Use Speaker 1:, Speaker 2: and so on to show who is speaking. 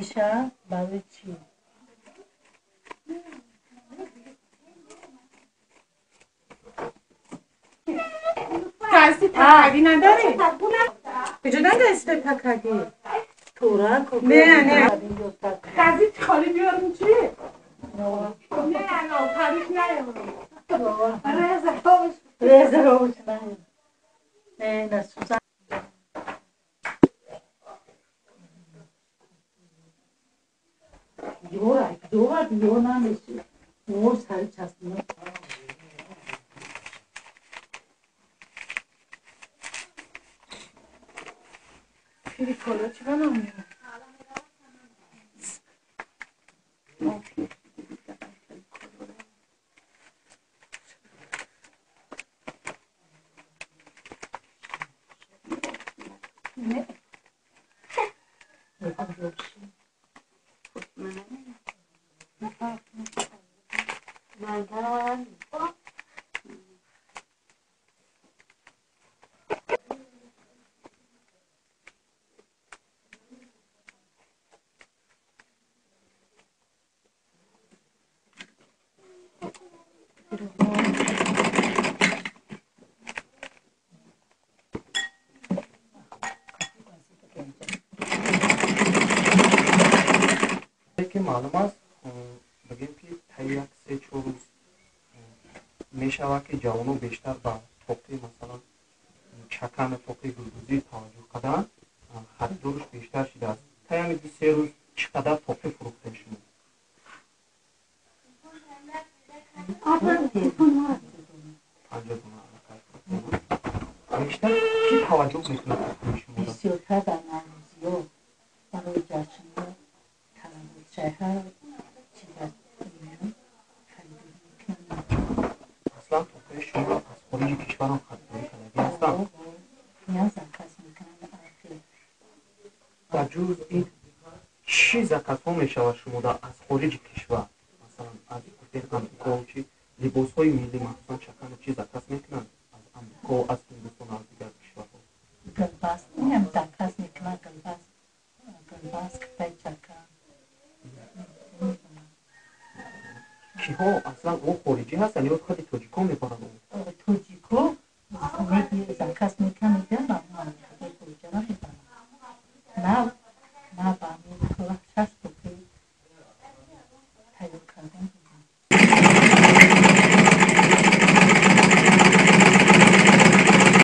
Speaker 1: Иша барои чӣ?
Speaker 2: دستی تکاگی نداره؟ کجا دستی تکاگی؟ نه نه دستی خالی بیارم چی؟ نه نه تاریخ نیارم
Speaker 1: رزروش نه نه نه سوزن 요라 요가 요나네 오 살 찼어.
Speaker 2: 피리콜로 집어넣으면 네.
Speaker 3: ки маълум аст, бигем ки таи як се чор рӯз мешавад ки ҷавонон бештар ба тоқи, масалан, чакану тоқи гулдузӣ таваҷҷӯҳ карданд, харидорш бештар шудааст. Таи ҳамин ду се рӯз чӣ қадар тоқӣ фурӯхтем шумо? 50 дона аллакай фурӯхтем. Бештар кӣ таваҷҷӯҳ мекунад тоқии шуморо?
Speaker 1: Бисёртар дар наврӯзиё, барои ҷашнҳо чайҳа чиза харидорӣ мекунанд.
Speaker 3: Аслан тоқии шуморо аз хориҷи кишварам харидорӣ кардагӣ ҳастанд?
Speaker 1: Ниёз заказ мекунанд.
Speaker 3: Ба ҷуз ин чӣ заказҳо мешавад шумода аз хориҷи кишвар? Масалан, аз гуфтем Амрико, чи либосҳои миллӣ, махсусан чакану чӣ заказ мекунанд аз Амрико, аз Ҳиндустон, аз дигар кишварҳо?
Speaker 1: Гулбаст инам заказ мекунанд, гулбаст, гулбаст, китай чакан.
Speaker 3: Киҳо аслан о хориҷӣ ҳастанд ё худи тоҷикон мебаранд?